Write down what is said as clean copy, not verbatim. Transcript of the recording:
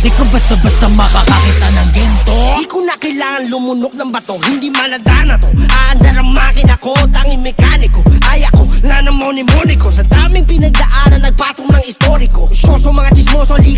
Di ko basta-basta makakakita ng ginto. Di ko na kailangan lumunok ng bato. Hindi malada na to. Aandar ang makina ko. Tanging mekaniko ay ako. Nga ng money money ko. Sa daming pinagdaanan, nagpatong ng istoriko. Syoso mga chismoso. Likat.